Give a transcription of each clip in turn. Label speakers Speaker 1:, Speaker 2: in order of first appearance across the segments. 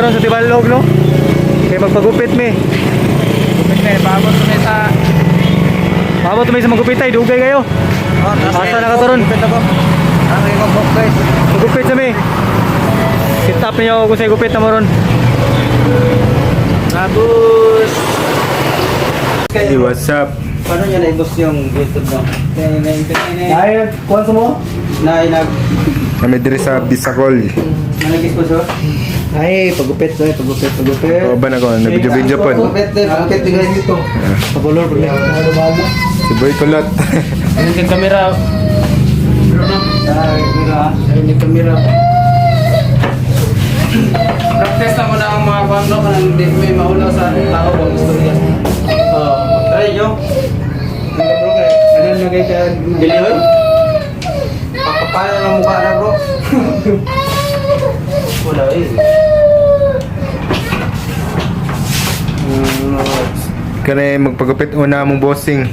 Speaker 1: karon sa Tibalog, no? Kay magpagupit mi.
Speaker 2: Gupit na, paabot kami sa
Speaker 1: Paabot mi sa magupitay, dugay kayo. Asa na ka karon?
Speaker 2: Gupit ako. Ang ikaw guys.
Speaker 1: Magupit sa mi. Sit up niyo kung sa gupit na mo ron.
Speaker 2: Rabus.
Speaker 3: Hey, what's up?
Speaker 2: Paano niya naibos yung YouTube no?
Speaker 1: Ay, kuan sa mo?
Speaker 2: Na nag
Speaker 3: Kami diri sa Bisacol.
Speaker 2: nag-sponsor?
Speaker 1: Ay, pagupit, ay, pagupit, pagupit.
Speaker 3: O ba na ko, nag-video-video po.
Speaker 2: Gupit din, gupit din guys dito.
Speaker 1: Pagulor, pagulor.
Speaker 3: Si Boy Kulot.
Speaker 2: Ano yung camera? Ano yung camera? Practice na muna ang mga kwan no kanang hindi may maulaw sa tao bang istorya. Oh, try nyo. Ano na kay ka? Bilihoy? Pakapala ng mukha na bro. Wala eh.
Speaker 3: Kani magpagupit una mong bossing.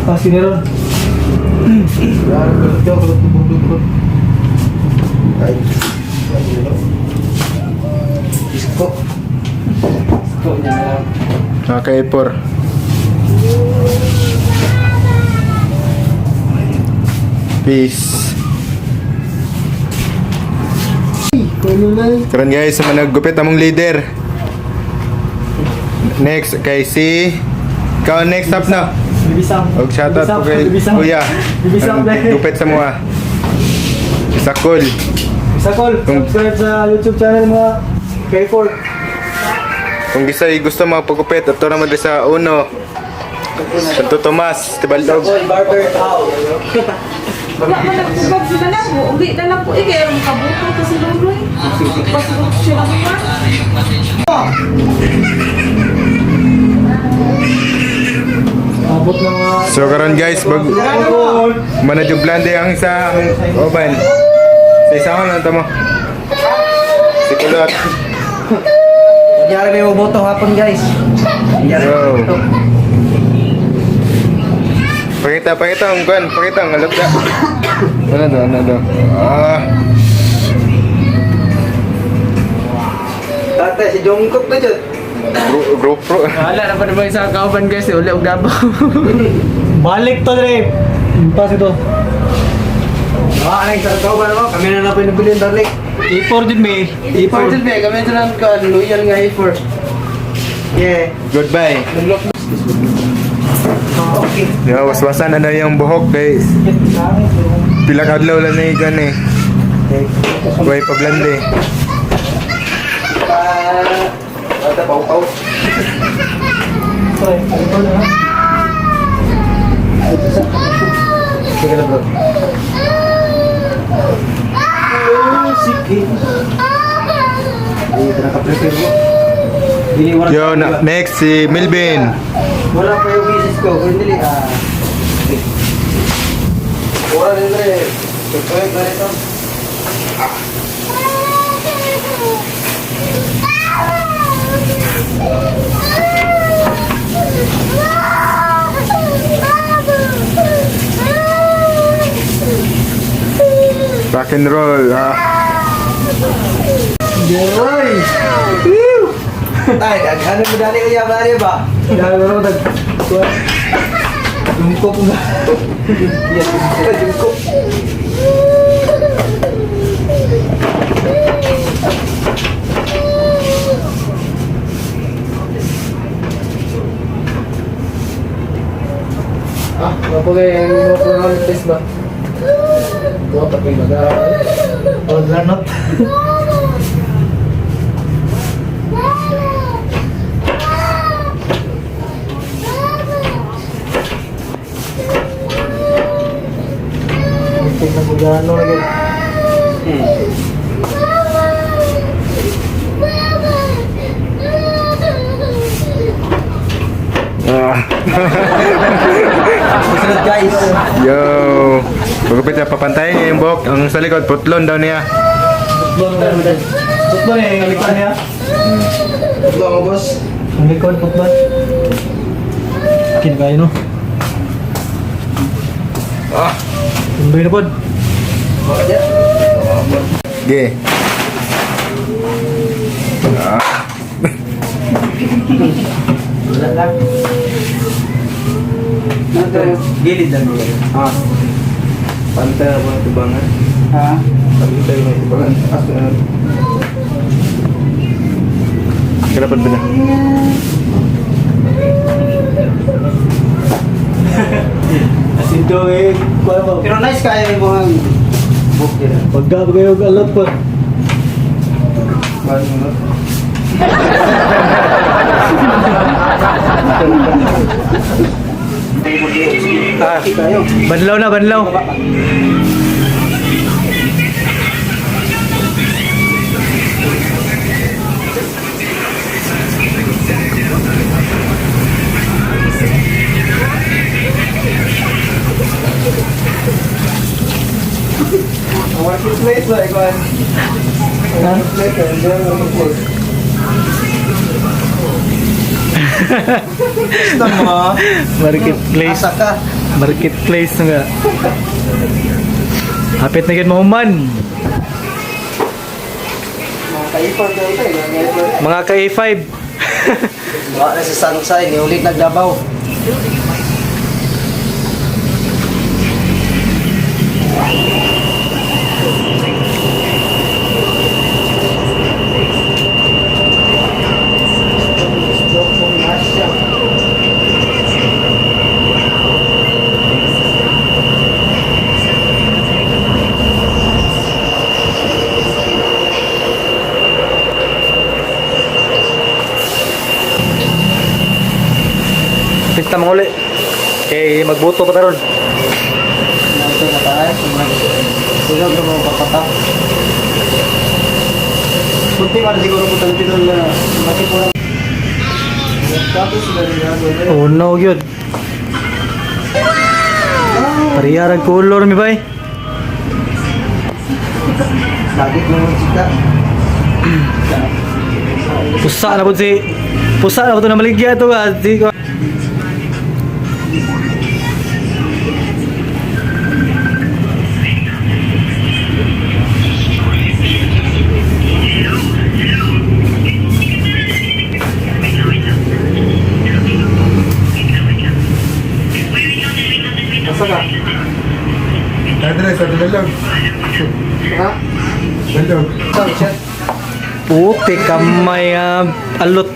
Speaker 1: Ah, sige ron.
Speaker 2: Isko. Isko niya na lang.
Speaker 3: Mga ka-ipor. Peace. Karon guys, sa mga naggupit among leader. Next kay si Ikaw next up na.
Speaker 1: Bibisang.
Speaker 3: Og shoutout po kay
Speaker 1: Bibisang.
Speaker 3: Kuya.
Speaker 1: Bibisang,
Speaker 3: Ang
Speaker 1: dahil.
Speaker 3: Gupit sa mga. Bisacol.
Speaker 1: Bisakol, subscribe sa YouTube channel mga K4.
Speaker 3: Kung gisay gusto magpagupit, ato naman diri sa Uno. Santo Tomas, Tibalog.
Speaker 2: Oy, barber out.
Speaker 4: Wala man nagtubag sila lang mo. Uwi na lang po eh. Kaya makabuto ko si Loloy. Pasok siya lang ba?
Speaker 1: Abot ng mga
Speaker 3: So karon guys, bag manadyo blande ang isa among oban. Sa isa ko lang tamo. Si Kulot.
Speaker 2: Kunyari may maboto hapon guys. Kunyari may
Speaker 3: Yo.
Speaker 2: maboto.
Speaker 3: Pakita, pakita ang kwan, pakita ang alap da. Ano do, ano do? Ah,
Speaker 2: Tatay, si Jungkook na dyan.
Speaker 3: GoPro.
Speaker 2: Wala na pa naman isang kauban guys, eh. Uli og Davao.
Speaker 1: Balik to dire. Pas ito.
Speaker 2: Ah, ay, isang kauban mo. Kami na lang pinabili yung darling.
Speaker 1: A4 din may.
Speaker 2: A4 din ba? Kami na lang ka, loyal nga A4. Yeah.
Speaker 3: Goodbye.
Speaker 2: Okay.
Speaker 3: Di ba, waswasan na daw yung buhok guys. Pila ka adlaw lang na yung gan eh. Buhay pa blande.
Speaker 2: Pa... Bata, pau-pau.
Speaker 1: Pre, ano to na?
Speaker 2: Sige na bro.
Speaker 1: Sige.
Speaker 2: Hindi ka nakaprepare mo. Dili, wala
Speaker 3: Yo, na, next si Melvin.
Speaker 2: Wala pa yung misis ko. Kung dili, ah. Wala din rin. Tutuloy na rito.
Speaker 3: Rock and roll. Ah.
Speaker 1: Boy!
Speaker 2: Ay, ano mo dali kaya bari ba?
Speaker 1: Dahil ano tag. Jungkok na.
Speaker 2: Yes, Jungkook.
Speaker 1: Ah, mapagay mo ko ng test ba? Buka pa kayo mag Oh, lanot. Tingnan ko gano'n lagi.
Speaker 3: Ah.
Speaker 2: Susunod guys.
Speaker 3: Yo. Pagupit na papantayin niya yung buhok. Ang sa likod, putlon daw niya.
Speaker 1: Putlon na. Putlon eh, ang likod niya.
Speaker 2: Ito ang boss.
Speaker 1: Ang likod, putlon. Kinakain no?
Speaker 3: Ah.
Speaker 1: Tundoy na pod.
Speaker 3: Ge. Ah.
Speaker 2: Wala lang. Gilid lang yun. Ah.
Speaker 3: Pantay ako ng tubangan.
Speaker 2: Ha?
Speaker 3: Pantay ako ng tubangan. Asa na? Kalapat ba na?
Speaker 1: As in to eh, kuha mo.
Speaker 2: Pero nice kaya yung mga book nila.
Speaker 1: Pagka kayo alot po.
Speaker 3: Mahal mo na.
Speaker 1: Ah, banlaw na, banlaw.
Speaker 2: Marketplace ba, ikaw? Marketplace, enjoy marketplace. Gusto mo?
Speaker 1: Marketplace.
Speaker 2: Asa ka?
Speaker 1: Marketplace nga. Hapit na gid mo human.
Speaker 2: Mga kaipon daw ito, eh. Mga kaipon.
Speaker 1: Mga ka A5.
Speaker 2: Wala na si Sansay, ni ulit nagdabaw.
Speaker 1: Hapit na mga uli. Kay magbuto pa taron.
Speaker 2: Ito na tayo, sunod na mga papatak. Kunti man siguro po tayo pinol na makipura. Tapos sila rin yan.
Speaker 1: Oh no, gyud. Parehara color mi bay.
Speaker 2: Lagi mo yung chika.
Speaker 1: Pusa na pud si Pusa na pud to na maligya to ah. Di ko.
Speaker 2: Basta ka?
Speaker 3: Tadre, sa dalog.
Speaker 2: Ha?
Speaker 3: Dalog.
Speaker 2: Saan siya?
Speaker 1: Puti kamay ah, alot.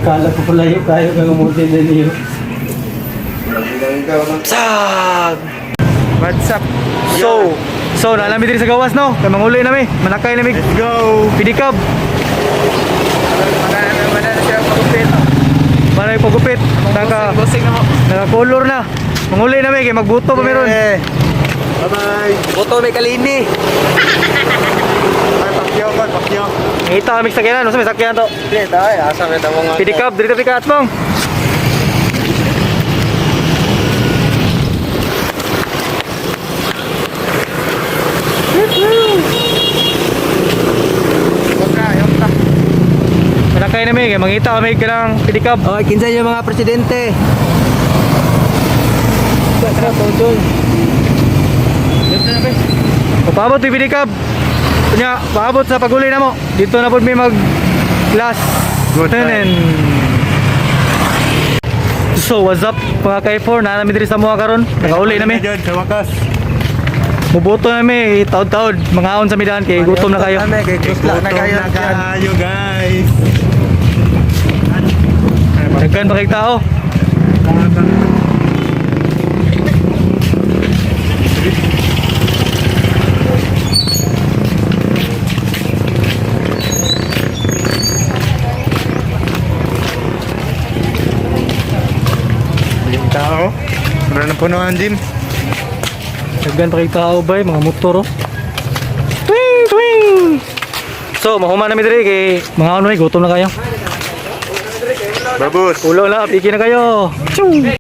Speaker 2: Kala ko pala yung kayo kang umutin na niyo.
Speaker 1: Sag.
Speaker 3: What's up?
Speaker 1: So, nalami diri sa gawas no. Kay manguli nami, manakay nami.
Speaker 3: Let's go!
Speaker 1: Pidikab.
Speaker 2: Wala na siya pagupit.
Speaker 1: Para pagupit. Naka
Speaker 2: Busing na mo.
Speaker 1: naka color na. Manguli nami kay magbuto pa meron.
Speaker 3: Bye-bye!
Speaker 2: Boto may kalini.
Speaker 3: Ay, pakyo ko, pakyo.
Speaker 1: Ngita kami sa sakyanan, unsa may sakyanan to?
Speaker 2: Hindi tayo, asa may tawang nga.
Speaker 1: Pidikab diri ta pikat mong. Manakay nami kay mangita kami kanang pidikab.
Speaker 2: Okay, kinsa yung mga presidente?
Speaker 1: Paabot yung pidikab. Nya, paabot sa paguli na mo. Dito na pud mi mag last.
Speaker 3: Good
Speaker 1: Tenen. So, what's up mga ka-4? Naa nami diri sa mua karon. Nakauli nami.
Speaker 3: Jod, sa wakas.
Speaker 1: Muboto nami, taod-taod. Mangaon sa midahan kay gutom na kayo.
Speaker 2: Kami, kay kusla na
Speaker 3: Gutom
Speaker 2: kayo.
Speaker 3: na kayo, guys.
Speaker 1: Daghan pa kay tao.
Speaker 3: Yung tao. Wala na puno ang gym.
Speaker 1: Daghan pa kay tao bay, mga motor oh. Twing twing. So, mahuman nami diri kay mangaon mi, gutom na kayo.
Speaker 3: Babus.
Speaker 1: Ulo na, piki na kayo. Choo!